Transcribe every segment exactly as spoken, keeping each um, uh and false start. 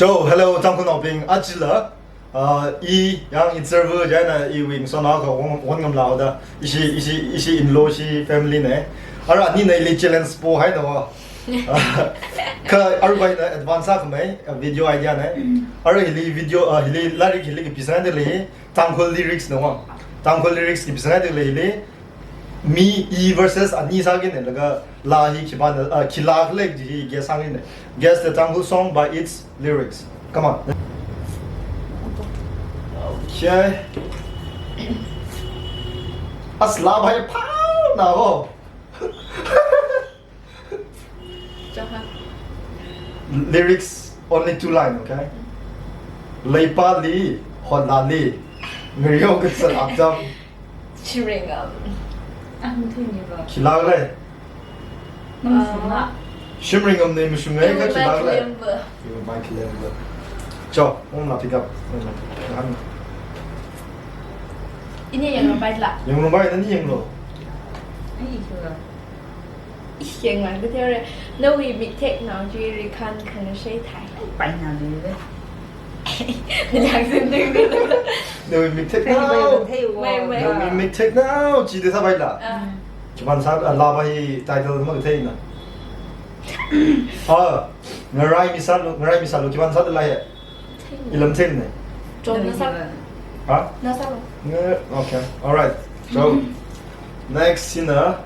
Cho, hello, Tangkhulnaobing, achila. Uh, i yang interview jana iwui ngasotnao akha won, won ngamlaoda. Ishi, ishi, ishi in-law, ishi family ne. Ara anina ili challenge pohaina wa. Uh, kha arui ina advance akha mai, uh, video idea ne. Ara hili video, uh, hili lairik hili kapisangda lei. Tangkhul lyrics na wa. Tangkhul lyrics kapisangda lei hili. Mi i versus ani sāki ne, laga laa hi khipāna, ah, khi laa khala kaji hi guess sāki ne. Guess the Tangkhul song by its lyrics. Come on. Okay. As laa bhai pao na ho. Chāha. Lyrics only two line, okay? Leipali, honlali, ngariyo kasal apjam. Shimringam. Ah, mathuni ba. Khi laa lei. Mashunga. Shimringam ne mashunga, ka khi laa lei. Khilem ba. Khilem ba, khilem ba. Cho, ong na pick up. Ong na pick up. Ini yang rambai la. Yang rambai, nani yanglu. Ai, sure. Ih, yanglang kathei re. Nawui miktheknao chi rikhan khanashei thai. Paina lei. Yangzin ding ding. Nawui miktheknao. Mai, mai. Nawui miktheknao chi de sāpai la. Ah. Khipāna sā, ah, laa bhai title makatheina. Ah, ngarai mi sālu, ngarai mi sālu, khipāna sāda lei. Ilam thil ne. Chon na sā. Ha? Na sālu. Nge, okay. All right. So, next ina.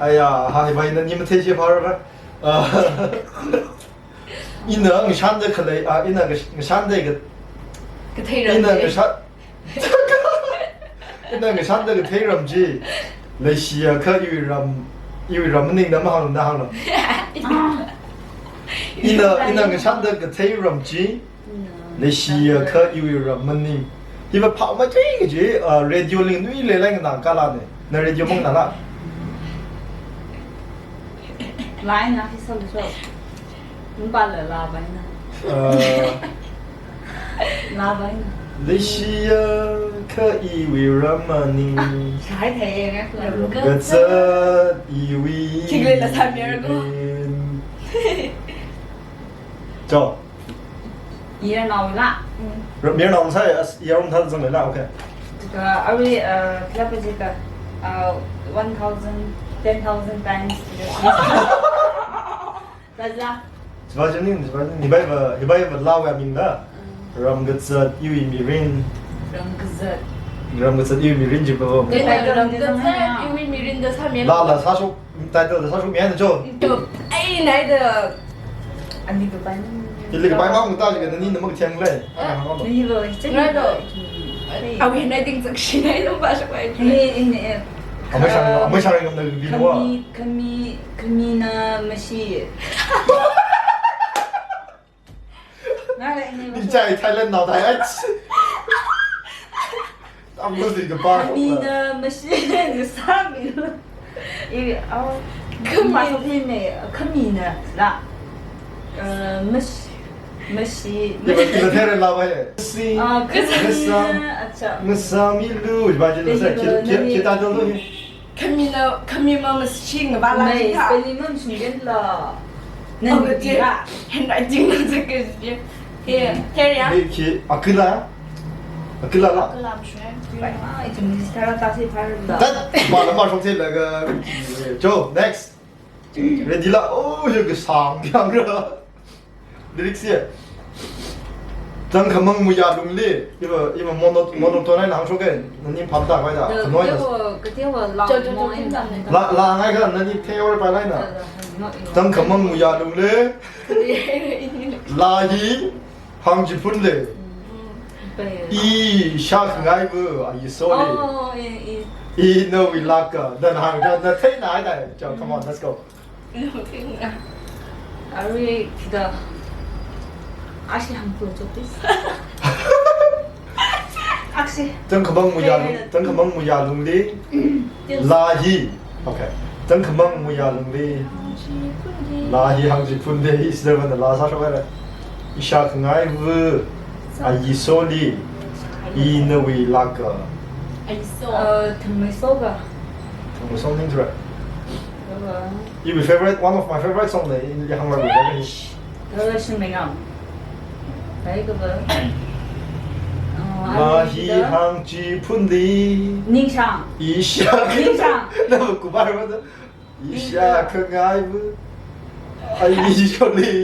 Aya, ha, hi bhai nani mathei chi phara ba. Ah, ina ngashan da khalei, ah, ina ngash-, ngashan da ka-, kathei ram ina chi. Ngashan, ina ngashan da kathei ram chi. Leishiya kha iwui ram, iwui ram maningda mahāngna hānglu. Ina, ina ngashan da kathei ram chi. Leishiya kha iwui ram maning. Hiva phao mathei kaji, ah, radio li nui lei lei nganā kala ne. Na radio manganā la. Line na hi sālu cho. Mba la laa bhai na. Ah. Laa bhai na. Leishiya kha iwui ram maning. Sai thei nga. Kazat iwui. Tingli la sāmir ko. Cho. Mayarnao la. Mm. Mayarnao sai, as, mayarnao thāda zangla, okay. Ka, arui, uh, kya pa jika, uh, one thousand, ten thousand times. Kaja. Chiva jani, chiva jani, hi bhai va, hi bhai va laa wui aming da. Mm. Ram kazat iwui mirin. Ram kazat. Ram kazat iwui mirin jiva. Ram kazat iwui mirin da sāmi. La, la, sāshok. Title da sāshok mi haina cho. To, ai, nai da. Ani kapai. Ili kapai mang ta jika nani na makatheng lei. Ah. Ni lo, chani. Ngai do. Awi nai ding zak shi nai lo ba shak wai. Ni, ni, eh. Amai shang, amai shang ngamda bi lo. Khami, khami, khamina mashi. Ngalei ni. Ni chai Thailand nao Thai ach. Tamlu si kapa. Khamina mashi ngasāmi. I, oh, khami. Khamina, khamina la. Uh, mashi, mashi. Iba, iba thera la ba ye. Si. Ah, ngasā, khamina, acha. Ngasāmilu, ba je lo sa. Ki, ki, ki ta lo ni. Khamina, khami ma mashi ngavā la. Mai, kha. Spelling ma mashungda la. Oh, nang kati. Handwriting na zaka ji. He, here ya. He, he, akila. Akila la. Akila mashung. Bai, ma, ichum ni sitara ta si phar la. That, ma la ma shong si la ga. Cho, next. Ready la. Oh, ye kasang yang ra. Lyrics ye. Zangkhamang muya lungli. Iva, iva mono-, monotone na hāngshoka. Nani phap ta khavai da. Khanoi da. Katiwa, katiwa la. Cho, cho, cho, mo kin zang ne. La, la ngai kha nani theor pa lai na. Zangkhamang muya lungli. Laa hi hāngchiphun lei. Mm. I shākhangai va, ayi soli. Oh, eh, eh. I nawui laka. Then hāng, then, then theina haida. Cho, come on, let's go. Arui kida. Ashi hānglu cho, please. Ashi. Zangkhamang muya lung, zangkhamang muya lungli. Laa hi. Okay. Zangkhamang muya lungli. Laa hi hāngchiphun lei, is there when the last shot? I shākhangai va, ayi soli. I nawui laka. Ayi so. Uh, thangmei so ga. Thangmei so ning thura. Iwui favorite, one of my favorite song lei, in the hang la. Shimringam. Ai, kaba. Uh, Mahi hang chi phun li. Ningshang. Isha. Ningshang. Nava kubar mada. Isha khangai bu. Ai, ni sholi.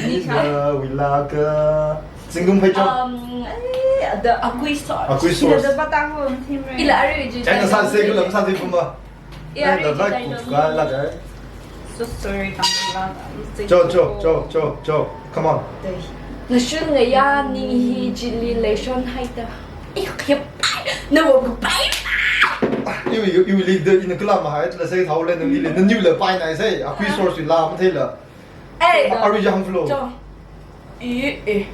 Ningshang. Ina wila ka. Zingkum phaicham. Um, eh, the Akui sauce. Akui sauce. The, the batang home team, right? Ila ari ji. China sa se kulam sa se kuma. Yeah, ari ji. So sorry, tang la. Cho, cho, cho, cho, cho. Come on. Nashun ngaya ning hi chili leishon haida. Iyo, kaya pai. Na wo pai. Iwi, iwi, iwi leader ina kala mahai, tla sai thau le, nali le, naniu le pai nai sai, Akui sauce la mathei la. Eh, Ari jang flow. Cho. I, eh.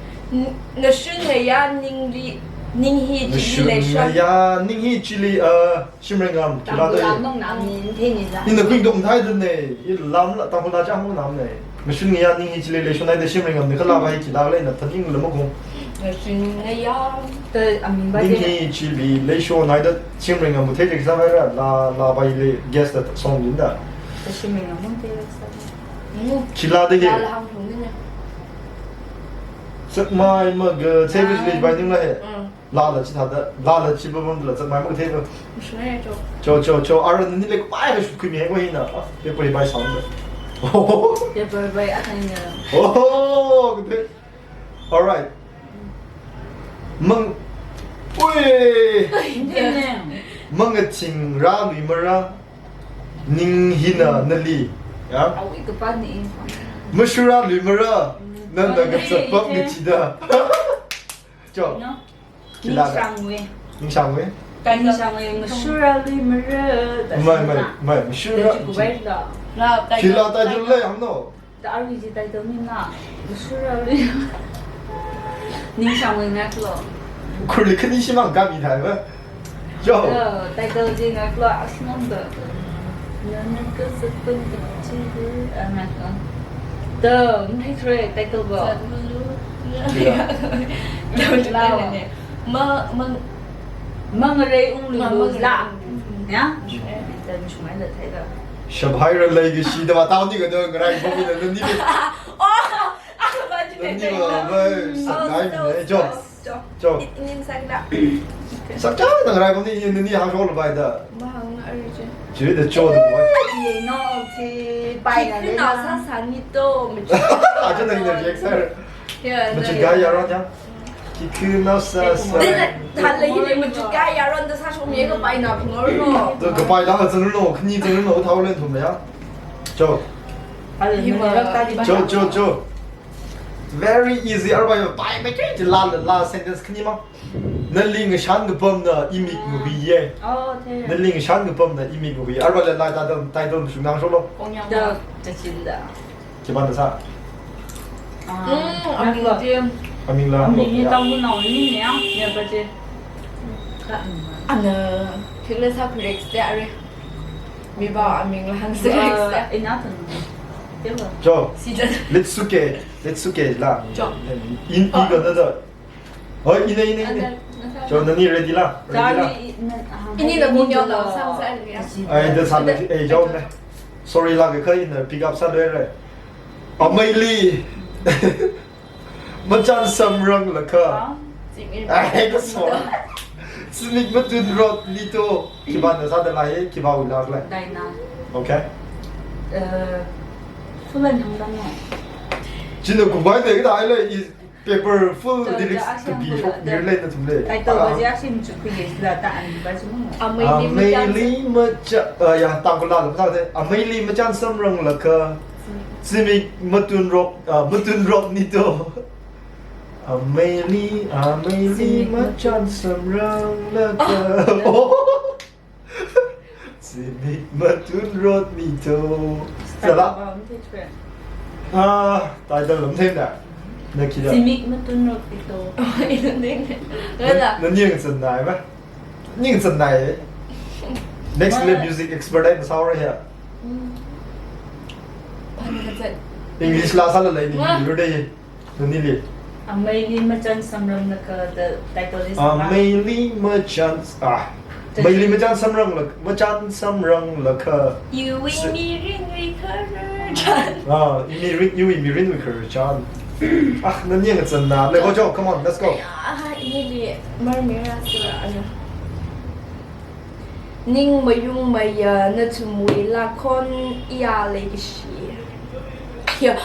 Nashun ngaya ning li, ning hi chili leishon. Nashun ngaya ning hi chili, uh, Shimrengam, kila da. Tangkhul lam nong nam ni, thei ni la. Ina kuing dong thai da ne, i lam la, Tangkhul la chang nong nam ne. Nashun ngaya ning hi chili leishon haida Shimrengam ni kala bai kila le na thaning la ma kong. Nashun ngaya. Ta amin ba ning hi chili leishon haida Shimrengam bu thei thei sa bai ra, la, la bai le guess that song in da. Ta Shimrengam mong thei sa. Mm. Kila da ke. La la hang thung ni ne. Sak mai ma ga, thei bi le bai ning la he. Mm. Lala chi thāda, lala chi babam la zak mai mak thei ba. Mishunai cho. Cho, cho, cho, ara nani lek pai ka shuk kumi hai ko hina. Ah, paper bai sound da. Paper bai akan ya. Oh, good. All right. Mang, ui. Mang a ting ra lui mara. Ning hina nali. Ya. Awi ka pa ni. Mashura lui mara. Nan da ka tsapap ni chi da. Cho. No. Kila ka. Ningshang we. Ningshang we. Ningshang we, mashura lui mara. Mai, mai, mai, mashura. Kila title le, ham no. Ta ari ji title ni na. Mashura lui. Ningshang we ngak lo. Khurli khani shimang kami thai ba. Yo. Yo, title ji ngak lo, asnam da. Nana ka sepun ka chi, ah, ngak lo. Da, mthei tre title ba. Kila. Da, da, da, da. Ma, ma, mangarei ung lu la. Ya? Shaphaira lei ki shi da ba tao ni ka da ngarai ko mi da ni. Oh, ah, ba ji. Ni ba ba sa dai mi ne jo. Jo. Jo. Inin sa kila. Sa cha da ngarai ko ni ni ha jo lo bai da. Ma hang na ari je. Ji da jo da ba. Ye no ti pai na le na. Sa sa ni to. A cha na ni da je sa. Ya. Ma chi ga ya ro ja. Kikhina sa sa. Dina, thala yili machut kaya ron da sa shom ye ka pai na phungor no. Da ka pai da zan no, khani zan no, thao len thum ya. Cho. Cho, cho, cho. Very easy. Arba ya pai pai chi la la la sentence khani ma. Nali ngashan ka pam na imik mu bi ye. Oh, the. Nali ngashan ka pam na imik mu bi. Arba la la title, title shung nang sholo. Da, da chin da. Kiban da sa. Ah, mm, aming la. Aming la. Aming ni tau nau ni ni ya, ya ba je. Ana, kila sa correct de are. Mi ba aming la hang correct de. Ina tan. Cho. Let's suke. Let's suke la. Cho. In, in, ina, ina. Hoi, ina, ina, ina. Cho, nani ready la? Ready la? Ini na bung yau la sang sa ni ya. Ai, da sa ni, eh, jo ne. Sorry la, ka ina pick up sa de re. Amaili. Machan samrang la ka. Ai, ka so. Zimik matun rot ni to. Kiban da sa da la ye, kiba u la la. Dai na. Okay. Eh, sulan yang dan no. China kubai de ka dai le. Paper full lyrics to be short, mirlei na thumlei. Title ba ji asim chu kuye la ta an ba ji mo. Amaili macha, ah, ya, Tangkhul la lo ta de. Amaili machan samrang la ka. Zimik matun rok, ah, matun rok ni to. Amaili, amaili machan samrang la ka. Zimik matun rot ni to. Sala. Ah, title lam thei na. Na kida. Zimik matun rot ni to. Ina ning. Wala. Na ning zan nai ba? Ning zan nai. Next le music expert ai na saura ya. English la sala lai ni. Nani li. Amaili machan samrang la ka, the title is. Amaili machan, ah. Amaili machan samrang la, machan samrang la ka. Iwui mirin wui khararchan. Ah, mirin, iwui mirin wui khararchan. Ah, nani yang zan na. Let's go, Joe. Come on, let's go. Ah, ini di mermira sura, ayo. Ning mayung maya nachumwui lakon iya legacy. Ya,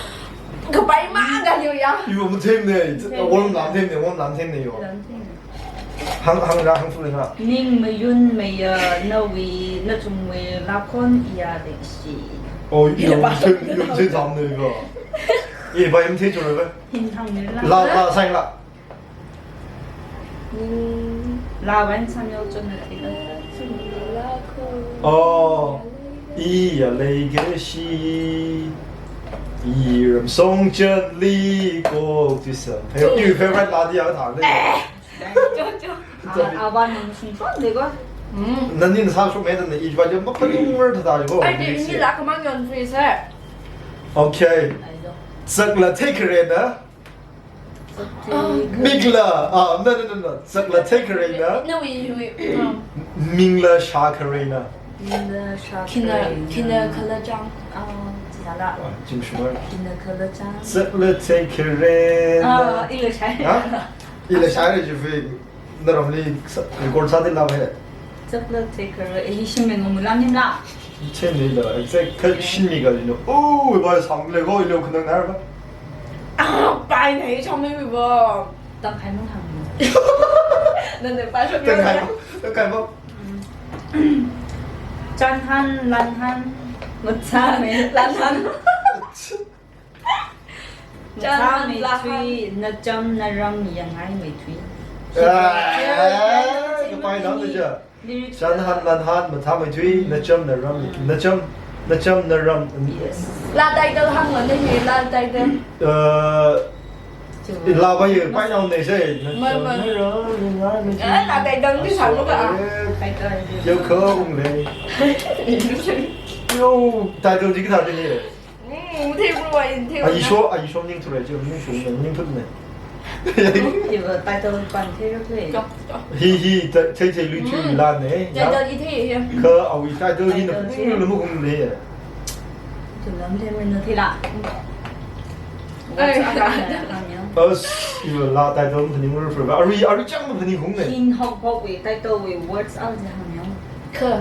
kapai ma ga liu ya. Iwui mathemne, warm lam themne, warm lam themne yo. Hang, hang ra, hang fu ra. Ning mayung maya nawui, nachumwui lakon iya legacy. Oh, iwui mathem, iwui mathem themne yo. Eh, ba iwui mathem chura ba. Hin hang ne la. La, la, sang la. Ning. La wan sang yo chun na tika. Chun la ko. Oh. Iya legacy. Iram song chen li ko tisa. Hey, iwui favorite la di ya thang de. Cho, cho. Ah, awan nung sung chon de ko. Hmm. Nani na sa shok me da na iwui ba jam ba pa nung mer ta da ko. Ai, de, ini la kamang yon free sir. Okay. Ai do. Zak la take re na. Mik la, ah, no, no, no, no. Zak la take re na. No, we, we, um, ming la shā re na. Ming la shā re na. Khina, khina khala chang. Ah, chi la. Ah, chim shumar. Khina khala chang. Zak la take re na. Ah, i la shā. Ha? I la shā re ju fi. Naramli sa-, record sāda lava he. Zak la take re, eh, shim me ngam lam nim la. Chen ni la, exact, ka shim mi ga ni no. Oh, ba sang le go, lo khanang nar ba. Ah, pai nai chang me ba. Tang khai mang hang. Nan de pa shok. Tang khai mang, tang khai mang. Chan han, lan han, mutsa me, lan han. Chan han la han. Machāmeithui, nacham naram yangngai meithui. Ah, kapai nang na ja. Lyrics. Chan han, lan han, machāmeithui, nacham naram, nacham, nacham naram. Yes. La title hang la ni, la title. Uh, la ba ye, pai nang ne se. Ma, ma. Nacham naram yangngai meithui. Ah, la title ni sa lo ka. Title. Yo ko ung le. Yo, title ji ka ta ni. Mm, thei bro, ai, thei bro. Are you sure? Are you sure? Ning thura, chi, ning thura, ning thura ne. Iva title pan thei bro, play. Cho, cho. Hi, hi, ta-, thei, thei, lui, chui, la ne. Title i thei, ya. Ka, awui title hi na, title ning, ning, ning, ning, ning. Thum lam thei, ning, ning, thei la. Ai, what's up, ya? As, iva la title ning, ning, ning, ning. Ari, ari chang ning, ning, ning, ning. Hin hok hok wui, title wui, words out, ya, hang, ya. Kha.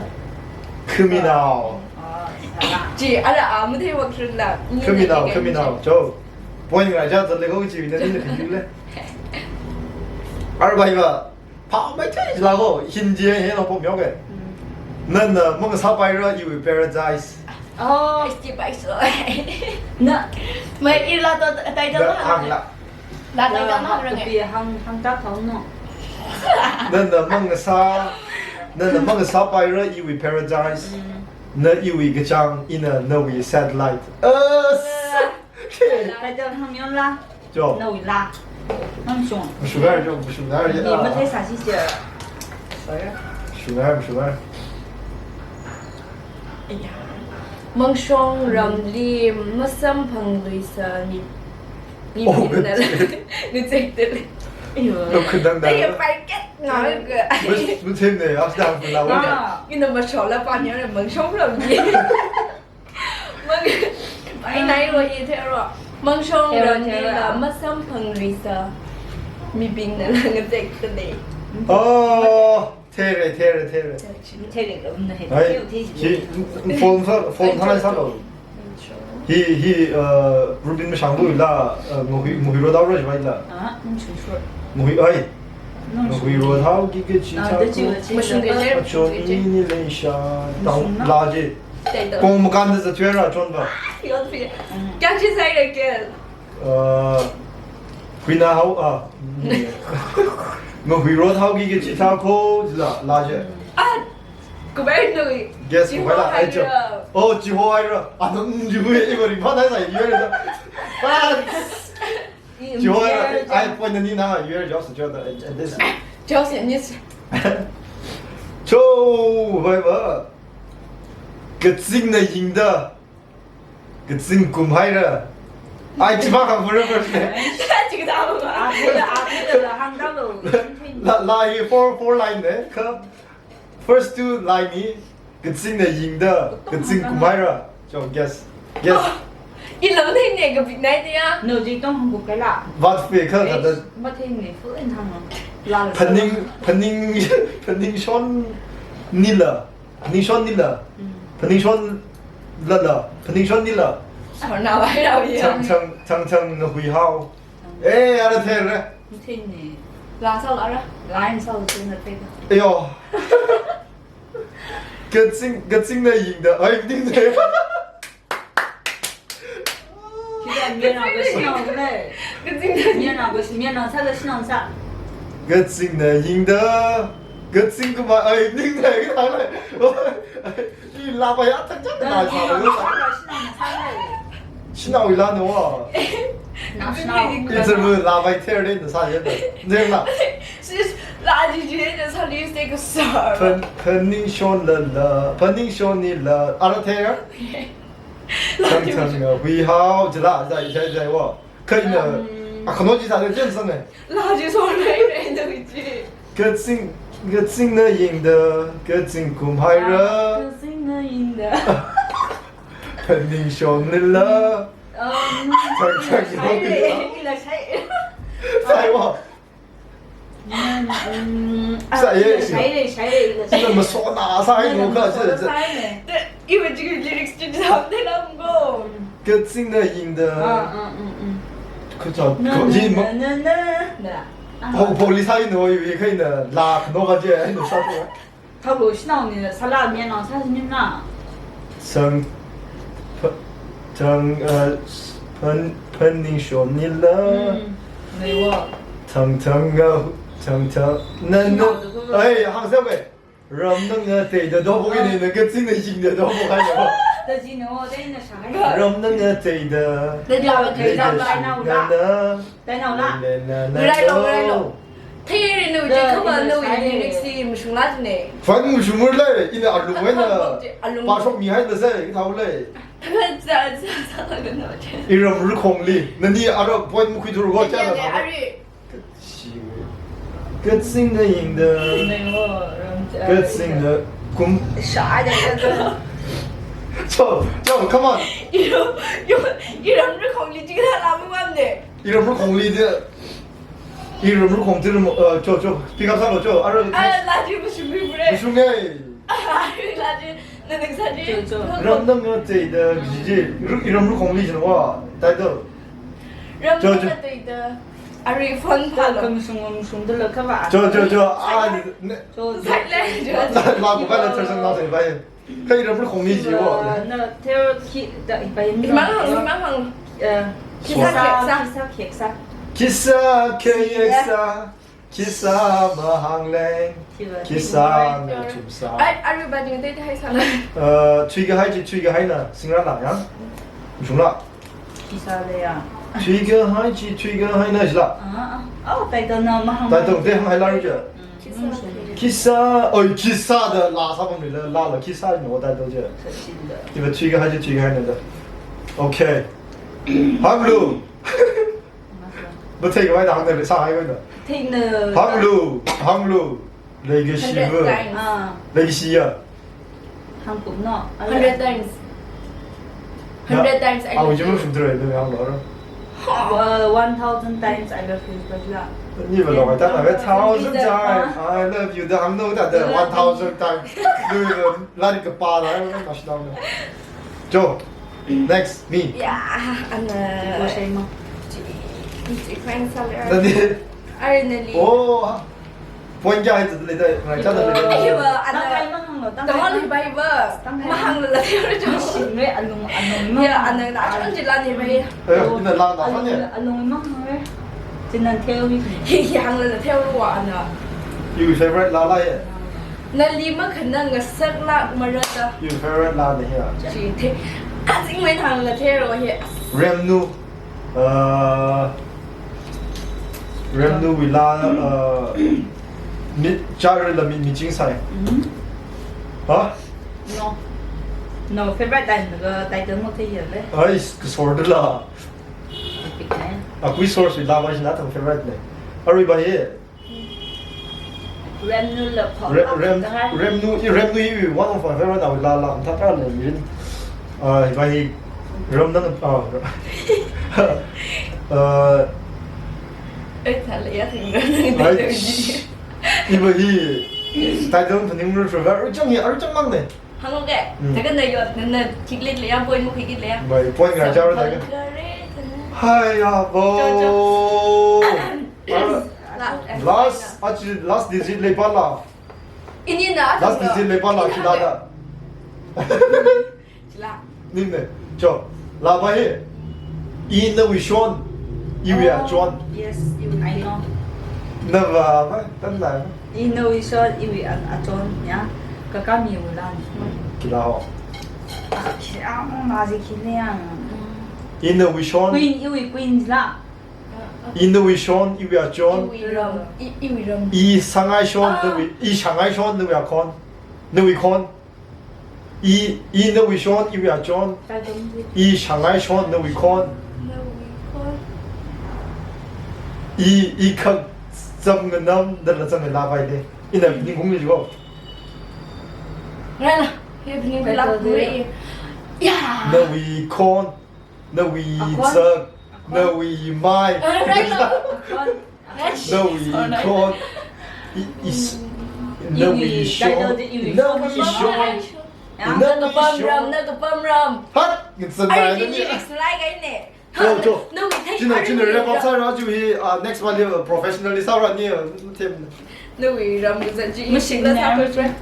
Criminal. Chi, ara, a, mathei wak shun la. Criminal, criminal. Cho. Point ngai ja zan le ko chi na ni na khin le. Ar bai ba. Pa mai thei la ko. Hin je he no pom yo ke. Nan na mang sa pai ra iwui paradise. Oh. Esti pai so. Na. Mai i la to tai da. Hang la. La tai da ma rang. Pi hang hang ta thong no. Nan na mang sa. Nan na mang sa pai ra iwui paradise. Na iwui kachang, ina nawui satellite. As. Title hang yon la. Jo. Nawui la. Hang shong. Mashungar jo, mashungar ya. Ni mathei sa si sia. Sorry. Mashungar, mashungar. Iya. Mangshong ramli masamphangluisa mi. Mi, oh, mi na la. Ngazek de le. Iyo. Lo khundang da. Iya, pai ket nga ga. Bus, bus hem ne, as da pula. Ah. Ina mashola pa ni ra mangshong ramli. Mang, ai, nai ro, i the ro. Mangshong ramli la masamphangluisa mibing na la ngazek de le. Oh, thei re, thei re, thei re. Thei re, um, na he. Ai, thei, thei, chi, thei. Phone sa, phone thanai sa lo. Hi, hi, uh, Rubin mashanglu la, uh, ngahui, ngahui ro dao ro jibai la. Ah, mm, sure, sure. Ngahui, ai. Ngahui ro dao ki ke chi. Ah, sa de chi, ko. Chi, mashung ke chi. Achon ni ni le sha. Tao, mashung na. La je. Kong makan de za tuera chon ba. Yo, pi. Kya chi sai re ke? Uh, Huina hao, ah, ngahui ro hao ki ke chi tha ko, jila, la je. Ah, kubai nui. Guess kubai la, ai jo. Oh, chi ho ai ra. Ah, no, mm, ji hui, i ba ri pha nai sai, yu ra. Ah. Chi ho ai ra. Ai, point ni na, yu ra, just jo da, and this. Just in this. Cho, bai ba. Kazing na ying da. Kazing kum haira. Ai, chi ba khang forever ne. Chi ka da ba. Ah, ah, ah, hang da lo. La, la hi four, four line ne. Ka first two line hi, kazing na ying da, kazing kum haira. Jo, guess. Guess. Ila matheine, kapik nai diya. No, ji tong hangkuk kaila. Vat fe kha kha da. Matheine, full in hang. La la. Phaning, phaning, phaningshonnila. Phaningshonnila. Mm. Phaningshonlala. Phaningshonnila. Sorna vai rau ya. Chang, chang, chang, chang, na hui hao. Eh, ara the re. Matheine. La sao ara. La in sao se na the. Ayo. Kaching, kachingna yingda. Ai, ding de. Kida mian na ga shinao le. Kachingna. Mian na ga shi, mian na sa ga shinao sa. Kachingna yingda. Kaching kuma ai ning dai ka thang le. I la ba ya thang thang na sa le. Shinao ila no. Na shinao. I zermu la bai ter de na sa ye de. Ne la. Sis, la ji ji de sa li se ka sa. Phan, phaningshonlala. Phaningshonnila. Ara the ya? Chang chang ya hui hao jila zai zai zai wa. Kaina. Um. Akhano ji sa de jen sang ne. La ji so ne ne de ji. Kaching, kachingna yingda, kaching kum haira. Kachingna yingda. Phaningshonlala. Um, chang chang ya hui hao. Ila shai. Sai wa. Mm, mm, sa ye, ah, shai le, shai le, ila shai. Ina masona sa ai no ka, sa, sa. Iwa jigri lyrics ji sa de lam go. Kachingna yingda. Ah, ah, mm, mm. Kachang, na, ko, na, ji ma. Na, na, na. Na. Ho, police ai no, i kaina, la, no ka je, ai no sa ko. Thalo shinao ni sala mian na sa ni na. Chang, pha-, chang, uh, phan, phaningshonnila. Hmm. Nei wo. Chang, chang, uh, chang, chang. Na, na. Shinao da ko. Ai, hang sa wei. Ram na ngateida do bo ni na kachingna yingda do bo hai na. Da ji no, da na sha hai. Ram na ngateida. Da ji no, da ji no, da ji no. Na, na. Tainao la. Ngarai lo, ngarai lo. Theirin no, ji khaba no, lyrics si mashungla jine. Fan mashungmur le, ina alung wena. Alung. Pashok mi hai na se, thao le. Za, za, za, za, no, je. Iram rukhongli, nani ara point mukhui thur go cha na. Ari. Kachingna yingda. Nei wo, ram cha. Kachingna kum. Sha da, da, da. Cho, cho, come on. Iram, yo, iram rukhongli jing la la mu mam ne. Iram rukhongli de. Iram rukhong ti ram, uh, cho, cho. Pick up sa lo, cho. Ara. Ah, la ji bu shim bu re. Bu shim ngai. Ah, la ji, na ning sa ji. Cho, cho. Ram na ngateida, ji, ji. Ru-, iram rukhongli jin wa. Title. Ram na ngateida. Cho, cho. Ari phone pha lo. Ka mashung, mashung da la ka ba. Cho, cho, cho. Ah, ne. Cho, cho. Side le, cho. La, la, bu ka la, cho, cho, na, sai bai. Kha iram rukhongli ji wo. Na, theo ki, da, ipai ni. Imang hang, imang hang. Eh, khisa, kheksa, khisa, kheksa. Khisa, kheksa. Khisa mahang leng. Khisa, khisa na chumsa. Ai, ari ba jing te te hai sa la. Eh, thuikahai chi, thuikahai na, singra la ya. Mashung la. Khisa le ya. Thuikahai chi, thuikahai na jila. Ah, ah. Oh, title na mahang. Title te hang hai la ru ja. Mm. Khisa, oi, khisa da la sa pam ni la, la la, khisa no da do je. Sachin da. Iba thuikahai je, thuikahai na da. Okay. Hanglu. Ba thei kawai da hang da sa hai kawai da. Thei na. Hanglu, hanglu. Legacy. Hundred times. Ah. Legacy ya. Hangkup no. Hundred times. Hundred times I love you. Au, jumur sum tru, no, hang lo. Uh, one thousand times I love you, Bajla. Ni ba lo ta na, a thousand times I love you. Da hang no da, da one thousand times. Lu lo, la ni ka pa da, ma shi da no. Jo, next, me. Ya, ana. Ko shai ma. Ji, ji, fine, sa le. Da ni. Are na li. Oh. Point kya hai zat le da, ngai cha da le da. Ai, ba, ana. Tang kai mang hang lo, tang kai mang. Tang kai mang. Mahang lo la, theo lo. Shin re, alung, alung mang. Ya, ana na chon ji la ni bai. Eh, ina la na sa ni. Alung, alung mang hang re. Jinan theo mi. Hi, hi hang lo la theo lo wa ana. You favorite la la ye? Na li ma khan na ngasak la ma ra da. You favorite la ni ya? Chi the. Kazing mai hang la theo lo he. Remnu. Uh, Remnu wui la, uh, mi, chara la mi, mi ching sai. Mm-hmm. Ha? No. No, favorite time na ka title mo te yale. Ai, ka sor de la. Epic ne. A kui sor sui la ba jina tang favorite ne. Ari ba ye. Remnu la pop Re-, up Rem-, kahai. Remnu, i Remnu i one of my favorite, I would la la, ta ta le yin. Ah, i ba hi Ram nang, ah, ra-, uh, Eh, thālei ya, thing ram nang. Ai, sh-, iva hi, title phaning ru ru, aruichang hi, aruichang mang ne. Hānga ke? Hmm. Thākha na yo, na, na, tiklit le ya, point mo khikit le ya. Bai, point ngarā jao ra thākha. Samphang kare, thāna. Hai ya, bo. Cho, cho. La, last, achi last digit leipala. Ini na, last digit leipala, khi la da. Chila. Ning ne, cho, la ba he. I nawui shon, iwui achon. Yes, you, I know. Na ba, ba, tan la. I nawui shon, iwui a-, achon, ya. Kakā miwui lan. Khi la ho. Ah, khi, ah, mm, ma zi khi ne ya. I nawui shon. Queen, iwui queen la. I nawui shon, iwui achon. Iwui ram. I, iwui ram. I shangai shon, ah, nawui, i shangai shon, nawui akhon. Nawui khon. I, i nawui shon, iwui achon. I shangai shon, nawui khon. Nawui khon. I, i khak zam nganam, dala zam nganam bai de. Ina ningkung ni jiko. Rala, he ningkung la kure. Ya. Nawui khon. Nawui zak, nawui mai. Ah, right, no. Nawui khon. I, is, nawui shon. Nawui shon. Nawui shon. Na kapam ram, na kapam ram. Hat, it's a lie. Ai, ni, it's lie kai ne. Cho, cho. Nawui thai. China, china, wrap up sāra ju hi, ah, next one li professionally sāra ni, uh, them. Nawui ram kazat ji. Machine na sa ko.